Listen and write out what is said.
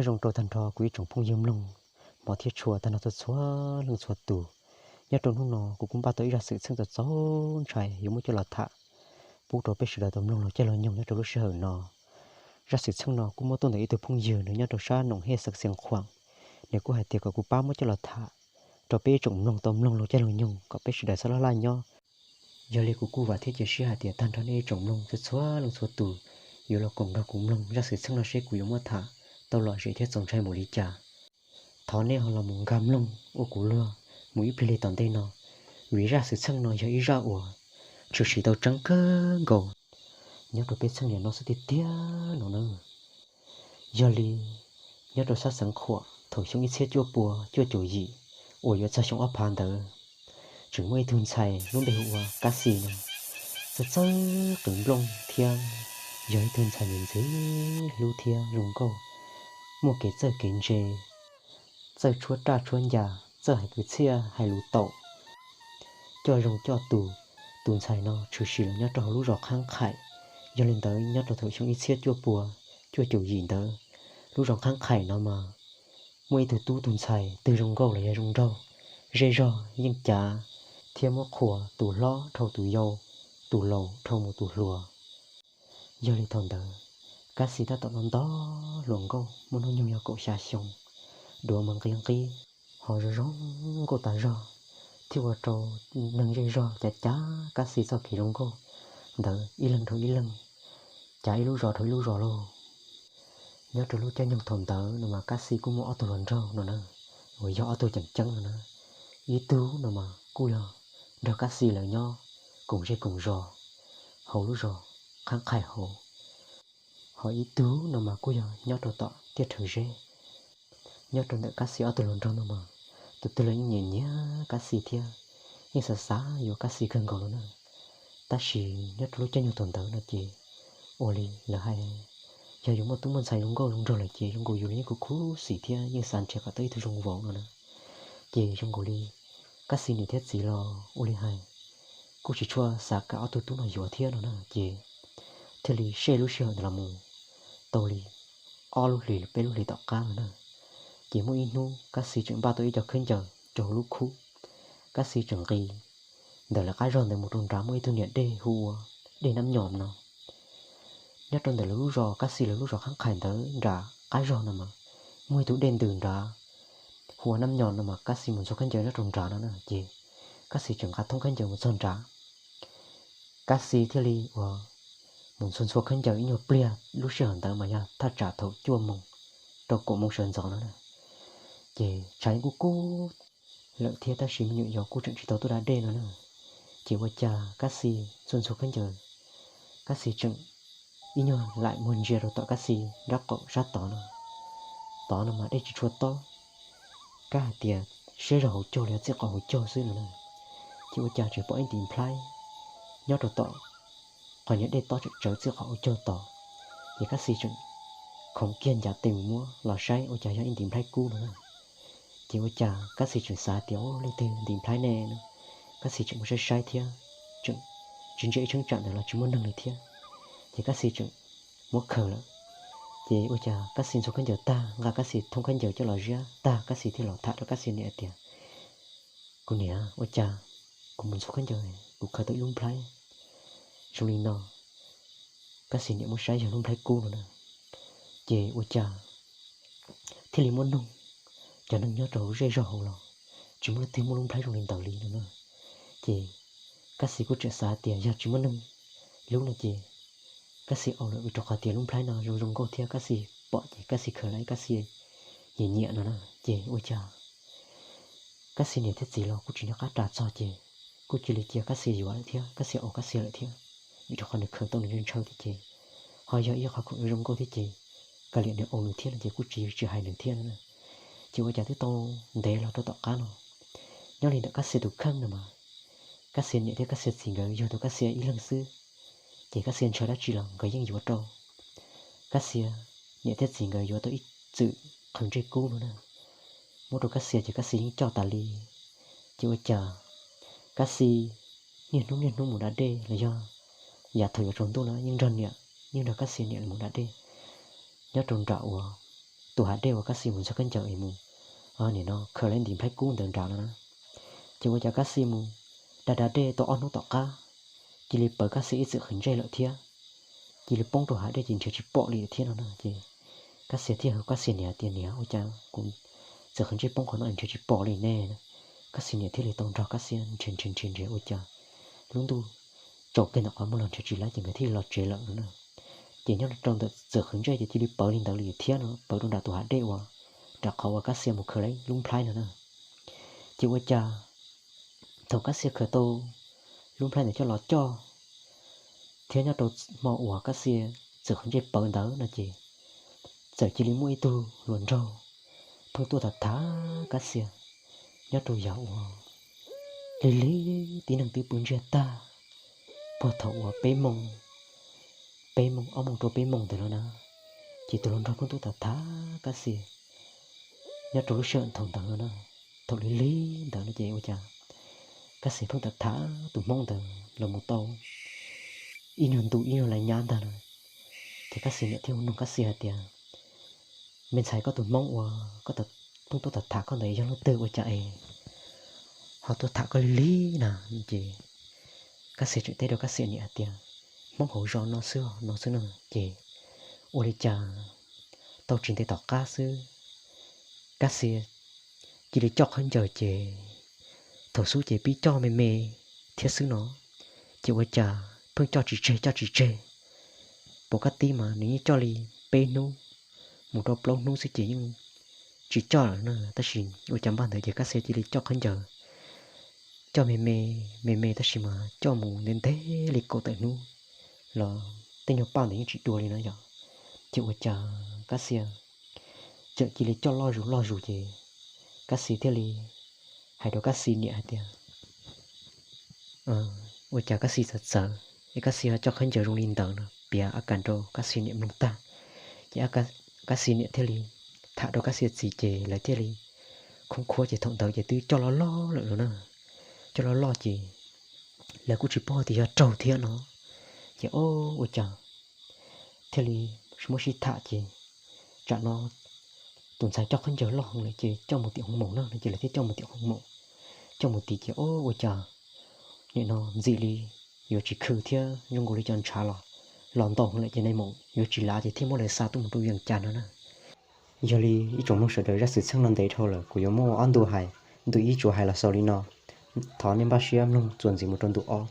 Nyob zoo rau tag nrho kuv ib tsoom phooj ywg mloog hmov thiab tshua tag nrho txhua txhua leej txhua tus. Nyob rau hnub no kuv kuj npaj tau ib zaj xwm txheej txaus ntshai yuav muab coj los tham pub rau peb sawv daws tau mloog los caij los nyoog nyob rau lub sij hawm no. Zaj xwm txheej no kuj muab tuaj ntawm ib tug phooj ywg nws nyob rau sab Noom Hej Xeev Khuam, nws kuj hais tias kom kuv pab muab coj los tham rau peb ib tsoom mloog tau mloog los caij los nyoog kom peb sawv daws xav laj laj nyob. Yog li kuv kuj vam thiab cia siab hais tias tag nrho nej ib tsoom mloog txhua txhua leej txhua tus yuav los koom nrog kuv mloog zaj xwm txheej no seb kuv yuav muab tham tau lom zem thiab txaus ntshai npaum li cas. Thov nej ho los mus nkag mloog ua kuv luag mus ib pliag li tom ntej no, vim zaj xwm txheej no yog ib zaj uas tshwm sim tau tseeb kawg nkaus nyob rau peb txheej niam no xwb tiag tiag no na. Yog li, nyob rau sab Xeev Khuam thaum xyoo ib txhiab cuaj pua cuaj caum yim uas yuav txog xyoo ob phav ntawd, tseem muaj ib tug ntxhais lub npe hu ua Kab Xis no, txawj txawj qwv nplooj thiab yog ib tug ntxhais ntxim ntxim hlub thiab zoo nkauj, muaj kev txawj kev ntse, txawj tshuab raj tshuab ncas, txawj hais kwv txhiaj hais lus taum, coj zoo coj tus. Tus ntxhais no tshwm sim los nyob rau hauv lub zos Qhab Qhaim. Yog li ntawd nyob rau thaum xyoo ib txhiab cuaj pua cuaj caum yim ntawd, lub zos Qhab Qhaim no mas muaj ib tug tub tug ntxhais twg zoo nkauj los yog zoo nraug, zej zog yeej cav thiab muab qhuas tus hlob dhau tus yau, tus laus dhau mus tus hluas. Yog li thaum ntawd, Kab Xis tab tom nto nto hluas nkauj muaj hnub nyoog yog kaum xya xyoo, duav mas nqi nqib, ho zoo zoo nkauj tas zog, thiaj ua rau neeg zej zog cav cav Kab Xis txoj kev zoo nkauj ntawd ib leeg dhau ib leeg, cav ib lub zos dhau ib lub zos lauj. Nyob rau lub caij nyoog thaum ntawd no mas Kab Xis kuj muaj ob tug hluas nraug no na, uas yog ob tug ceem ceeb no na. Ib tug no mas kuj yog nrog Kab Xis lawv nyob koom zej koom zos hauv lub zos Qhab Qhaim hauv, ho ib tug no mas kuj yog nyob rau tom Tiaj Rhawv Zeb. Nyob rau ntawm Kab Xis ob tug hluas nraug no mas tus twg los yeej nyiam nyiam Kab Xis thiab yeej xav xav yuav Kab Xis kawg nkaus no na. Tab sis nyob rau lub caij nyoog thaum ntawd no ces ua li lawv hais, yog yuav muaj tub muaj ntxhais zoo nkauj zoo nraug lawm ces zoo nkaus yus los yeej khuv khuv xim thiab yeej xav nrhiav kom tau ib tug zoo vauv no na. Ces zoo nkaus li Kab Xis niam thiab txiv los ua li hais kuj tsis tshua xav kam ob tug tub no yuav thiab no na. Ces thiaj li sej lub sij hawm ntawd los mus tau li ob lub hlis peb lub hlis tom qab no na. Ces muaj ib hnub Kab Xis tseem npaj tau ib co khaub ncaws rau hauv lub khub, Kab Xis tseem nqis ntawm lawv qab zog ntawd mus rau nrad muaj ib tug niam dej hu ua Dej Nab Nyom no. Nyob rau ntawm lawv lub zos, Kab Xis lawv lub zos Qhab Qhaim ntawd nram qab zog no mas muaj ib tug dej ntws nrad hu ua Nab Nyom no mas Kab Xis mus ntxhua khaub ncaws nyob rau nrad no na. Ces Kab Xis tseem nqa thoob khaub ncaws mus txog nrad, Kab Xis thiaj li ua mus ntxhua ntxhua khaub ncaws ib nyuag pliag. Lub sij hawm ntawd mas yog thaj tsam thaum cuaj moos rau kaum moos sawv ntxov no na. Ces tshav yeej kub kub lawm thiab tab sis me nyuam yaus kuj tseem tsis tau tuaj da dej no na. Ces ua cas Kab Xis ntxhua ntxhua khaub ncaws, Kab Xis tseem ib nyuag laim muag ntsia rau tom Kab Xis nrab qaum sab tod no. Tod no mas dej tsis tshua tob, kab hais tias siab zog hauv caug los yog txij qaum hauv caug xwb no na. Ces ua cas tseem pom ib ntim nplhaib nyob rau tom qhov niag dej tob tseem tsawv txij qaum hauv caug tod. Ces Kab Xis tseem khoov kiag ncav tes mus muab los saib ua cas yog ib ntim nplhaib kub no na. Ces ua cas Kab Xis tseem xav tias, Ub, leej twg ntim nplhaib ne? Kab Xis tseem mus saib saib thiab, tseem tsis ntsia ib cheeb tsam ntawd los tsis muaj neeg li thiab. Ces Kab Xis tseem muab khaws lawm. Ces ua cas Kab Xis ntxhua khaub ncaws tag, nqa Kab Xis thoob khaub ncaws coj los ziab tag, Kab Xis thiaj los tham rau Kab Xis niam tias, Kuv niam, ua cas kuv mus ntxhua khaub ncaws kuv khaws tau ib lub nplhaib zoo li no? Kab Xis niam muab saib yog lub nplhaib kub no na. Ces ua cas thiaj li muab noog cov neeg nyob rau hauv zej zog hauv los tsis muaj leej twg muaj lub nplhaib zoo li ntawd li no na. Ces Kab Xis kuj tseem xav tias yog tsis muaj neeg lub no ces Kab Xis au lawm, vim rau qhov tias lub nplhaib no zoo zoo nkauj thiab Kab Xis pom ces Kab Xis khaws lawm Kab Xis nyiam nyiam no na. Ces ua cas Kab Xis niam thiab txiv los kuj tsis nco qab ras txog ces kuj cia li cia Kab Xis yuav lawm thiab, Kab Xis au Kab Xis lawm thiab, vim rau qhov nws khaws tau nws ntshaw thiab ces ho yog ib qhov khoom zoo nkauj thiab ces kav liam nws au nws thiab no ces kuj tsis tsis hais nws thiab no na. Ces ua cas twb tau ntev los rau tom qab no, nyob li ntawm Kab Xis tus kheej no mas Kab Xis niam thiab Kab Xis txiv nkawd yug tau Kab Xis ib leeg xwb, ces Kab Xis ntshaw dab tsi los nkawd yeej yuav rau. Kab Xis niam thiab txiv nkawd yuav tau ib txwm qhwv ntsej kub no na, muab rau Kab Xis ces Kab Xis yeej coj tas li. Ces ua cas Kab Xis niaj hnub niaj hnub mus da dej los yog yav thaum yuav tsaus ntuj no yeej nrog niam, yeej nrog Kab Xis niam mus da dej nyob rau nram uas tus hav dej uas Kab Xia mus ntxhua khaub ncaws es mus, nim no khaws lawv ntim nplhaib kub ntawd nrad no na. Ces ua cas Kab Xia mus da da dej tau ob hnub tom qab, cia li pawv Kab Xia ib txwm qhwv ntsej lawm thiab. Cia li poob rau hav dej ces nrhiav tsis pom li thiab no na. Ces Kab Xia thiaj hais Kab Xia niam tias, Niam, ua cas kuv txwm qhwv ntsej poob qhov no nrhiav tsis pom li ne? Kab Xia niam thiaj li tau nrog Kab Xia nrhiav nrhiav nrhiav nrhiav ua cas lub ntuj tsaus kiag ntawm qhov muag los nrhiav tsis laib ces nkawd thiaj li los tsev lawm no na. Ces nyob rau ntawm txwm qhwv ntsej ces cia li pawv li ntawd li thiab no, pawv rau nram tus hav dej uas nram qhov uas Kab Xia mus khaws lub nplhaib no na. Ces ua cas thaum Kab Xia khaws tau lub nplhaib ntawd coj los coj thiab nyob rau hmo uas Kab Xia txwm qhwv ntsej pawv ntawd no ces txawm cia li muaj ib tug hluas nraug pheej tuaj tham tham Kab Xia nyob rau yam uas lig lig tib neeg twb pw ntsiag tag, puag thaum uas peb moos, peb moos ob moos rau peb moos ntawd no na. Ces tus hluas nraug pheej tuaj tham tham Kab Xia nyob rau lub sij hawm thaum ntawd no na. Thaum lig lig ntawd no ces ua cas Kab Xia pheej tham tham tus hmoob ntawd los mus tau ib nyuag ntu ib nyuag lais nyab ntag no. Ces Kab Xia niam thiaj hu nug Kab Xia hais tias, Me ntxhais, koj tus hmoob uas koj pheej tuaj tham tham koj ntawd yog leej twg ua cas es ho tuaj tham koj lig lig na? Ces Kab Xia tseem teb rau Kab Xia niam hais tias, Hmoob hauv zos no xwb no xwb no. Ces ua li cas tau tsis ntev tom qab xwb, Kab Xia cia li coj khaub ncaws ces thaum xub ces pib coj me me thiab xwb no, ces ua cas pheej coj tsis tseg coj tsis tseg. Pom Kab Tib mas nws yeej coj li peb hnub mus rau plaub hnub xwb ces yeej tsis coj lawm na. Tab sis ua cas npaj ntawd ces Kab Xia cia li coj khaub ncaws coj me me, me me tab sis mas coj mus ntev ntev li kaum tawm hnub los tej nyuag paj ntawd yeej tsis dua li no yom. Ces ua cas Kab Xia txawm cia li coj loj zus loj zus ces Kab Xia thiaj li hais rau Kab Xia niam hais tias, ua cas Kab Xia txawv txawv es Kab Xia ho coj khaub ncaws zoo li ntawd no piav a kas rau Kab Xia niam mloog tag. Ces Kab Xia niam thiaj li tham rau Kab Xia txiv ces lawv thiaj li khoob khuab ces thaum ntawd ces twb coj loj loj lawm no na. Coj loj loj ces lawv kuj tsis paub tias yog raug thiab no. Ces o, ua cas thiaj li muab sib tham ces tsam no tus ntxhais coj khaub ncaws loj heev lawm ces coj mus tim hoo maum na no ces lawv thiaj coj mus tim hoo maum. Coj mus tim ces o, ua cas nim no ntxim li yuav tsis khw thiab zoo nkaus li cov ntshav los los ntau heev lawm ces nais maum yuav tsis lav ces thiaj muab lawv xa tuaj mus rau Vias Cas no na. Yog li ib tsoom mloog sawv daws, zaj xwm txheej no ntev dhau lawm kuv yuav muab ua ob ntu hais, ntu ib tsuas hais los xaus li no. Thov nej npaj siab mloog txuas ntxiv mus rau ntu ob.